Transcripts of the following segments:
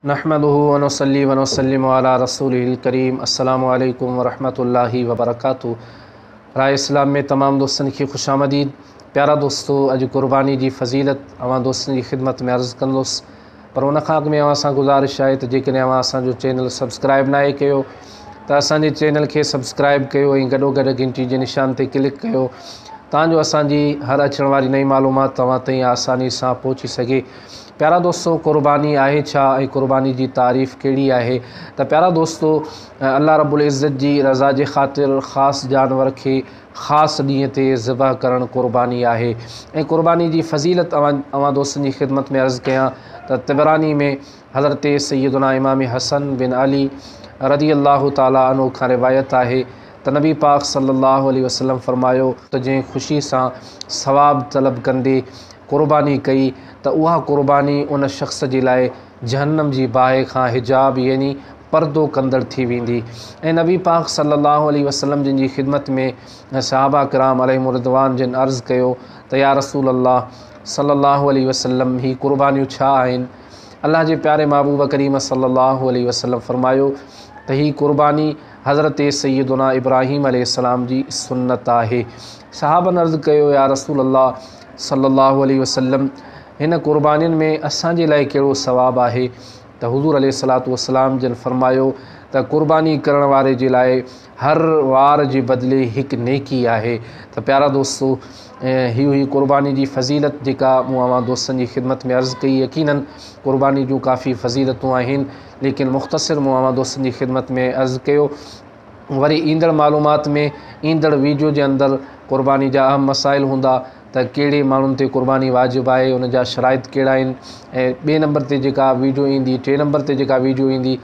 نحمده ونصلي ونسلم علي رسوله الڪريم السلام عليڪم ورحمة الله وبرڪاته راء اسلام ۾ تمام دوستن کي خوش آمديد. پيارا دوستو، اڄ قرباني جي فضيلت اوهان دوستن جي خدمت ۾ عرض ڪندس، پر ان کان اڳ ۾ اوهان سان گذارش آهي ته جيڪڏهن اوهان اسان جو چينل سبسڪرائب ناهي ڪيو ته اسان جي چينل کي سبسڪرائب ڪيو ۽ گڏو گڏ گهنٽي جي نشان تي ڪلڪ ڪيو تان جو اسان جي هر اچڻ واري نئين معلومات توهان تائين آساني سان پهچي سگهي. پيارا دوستو، قرباني آهي ڇا ۽ قرباني جي تعريف ڪهڙي آهي؟ ته پيارا دوستو، الله رب العزت جي رضا جي خاطر خاص جانور کي خاص ڏينهن تي ذبح ڪرڻ قرباني آهي. ۽ قرباني جي فضيلت اوهان دوستن جي خدمت ۾ عرض ڪيان ته طبراني ۾ حضرت سيدنا امام حسن بن علي رضي الله تعالٰي عنه کان روايت آهي ته نبي پاڪ صلي الله عليه وسلم فرمايو ته جنهن خوشي سان ثواب طلب ڪندي قرباني ڪئي ته اها قرباني ان شخص جي لاء جهنم جي باهه کان حجاب يعني پردو ڪندڙ ٿي ويندي. ۽ نبي پاڪ صلي الله عليه وسلم جن جي خدمت ۾ صحابه ڪرام عليهم الرضوان جن عرض ڪيو ته يا رسول الله صلي الله عليه وسلم، هي قربانيون ڇا آهن؟ الله جي پياري محبوب ڪريم صلي الله عليه وسلم فرمايو ته هي قرباني حضرت سيدنا ابراهيم عليه السلام جي سنت آهي. صحابن عرض ڪيو يا رسول الله صلي الله عليه وسلم، هن قربانين ۾ اسان جي لاء ڪهڙو ثواب آهي؟ ته حضور عليه الصلوة والسلام جن فرمايو ته قرباني ڪرڻ واري جي لاء هر وار جي بدلي هڪ نيڪي آهي. ته پيارا دوستو، هي هئي قرباني جي فضيلت جيڪا مون اوهان دوستن جي خدمت ۾ عرض ڪئي. يقيناً قرباني جون ڪافي فضيلتون آهن، ليڪن مختصر مون اوهان دوستن جي خدمت ۾ عرض ڪيو. وري ايندڙ معلومات ۾ ايندڙ ويڊيو جي اندر قرباني جا اهم مسائل هوندا ته ڪهڙي ماڻهن تي قرباني واجب آهي، ان جا شرائط ڪهڙا آهن، ۽ ٻئي نمبر تي جيڪا ويڊيو ايندي، ٽئين نمبر تي جيڪا ويڊيو ايندي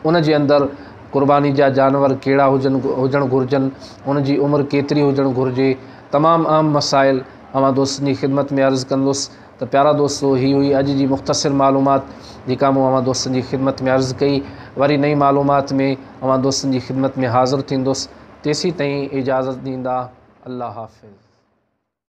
ان جي اندر قرباني جا جانور ڪهڙا هجڻ گهرجن، ان جي عمر ڪيتري هجڻ گهرجي، تمام اهم مسائل اوهان دوستن جي خدمت ۾ عرض ڪندس. ته پيارا دوستو، هي هئي اڄ جي مختصر معلومات جيڪا مون اوهان دوستن جي خدمت ۾ عرض ڪئي. وري نئين معلومات ۾ اوهان دوستن جي خدمت ۾ حاضر ٿيندس، تيسين تائين اجازت ڏيندا. الله حافظ.